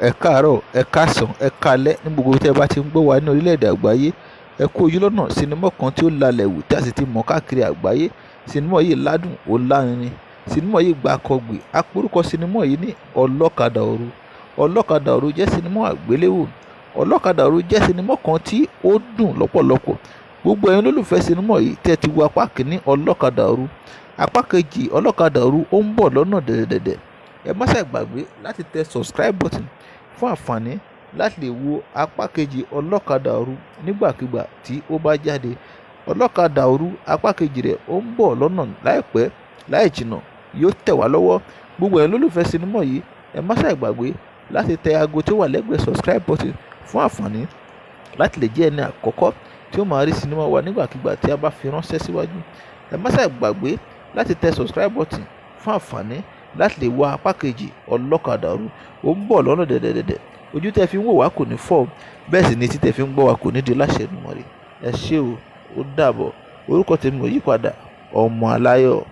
Ẹ káàárọ̀, ẹ káàsán, ẹ káalẹ́ ní gbogbo ibi tí ẹ bá ti ń gbọ́ wa ní orílẹ̀-èdè àgbáyé. Ẹ kú ojúlọ́nà sinimá kan tí ó lalẹ̀ wù tí a sì ti mọ̀ káàkiri àgbáyé. Sinimá yìí ládùn, ó lárinrin. Sinimá yìí gbákọgbì. A porúkọ sinimá yìí ní Ọlọ́kadà Òru. Ọlọ́kadà Òru jẹ́ sinimá àgbéléwò. Ọlọ́kadà Òru jẹ́ sinimá kan tí ó dùn lọ́pọ̀lọpọ̀. Gbogbo ẹ̀yin olólùfẹ́ sinimá yìí tí ẹ ti wo apá kìíní Ọlọ́kadà Òru, apá kejì Ọlọ́kadà Òru ó ń bọ̀ lọ́nà dẹ̀dẹ̀dẹ̀dẹ̀. Ẹ má ṣe gbàgbé láti tẹ subscribe button fún àǹfààní láti lè wo apá kejì Ọlọ́kadà Òru nígbàkigbà tí ó bá jáde. Ọlọ́kadà Òru apá kejì rẹ̀ ó ń bọ̀ lọ́nà láìpẹ́ láì jìnnà, yóò tẹ̀ wá lọ́wọ́. Gbogbo ẹ̀yin olólùfẹ́ sinimá yìí, ẹ má ṣe gbàgbé láti tẹ ago tí ó wà lẹ́gbẹ̀ẹ́ subscribe button fún àǹfààní láti lè jẹ́ ẹni àkọ́kọ́ tí ó máa rí sinimá wa nígbàkigbà tí a bá fi ránṣẹ́ síwájú. Ẹ má ṣe gbàgbé láti tẹ subscribe button fún àǹfààní láti lè wo apá kejì Ọlọ́kadà Òru. Ó ń bọ̀ lọ́nà dẹ̀dẹ̀dẹ̀dẹ̀. Ojú tí ẹ fi ń wò wá kò ní fọ́ o, bẹ́ẹ̀ sì ni etí tí ẹ fi ń gbọ́ wa kò ní di láṣẹ Èdùmàrè. Ẹ ṣé o, ó dàbọ̀. Orúkọ tèmi ò yípadà, Ọmọ Aláyọ̀.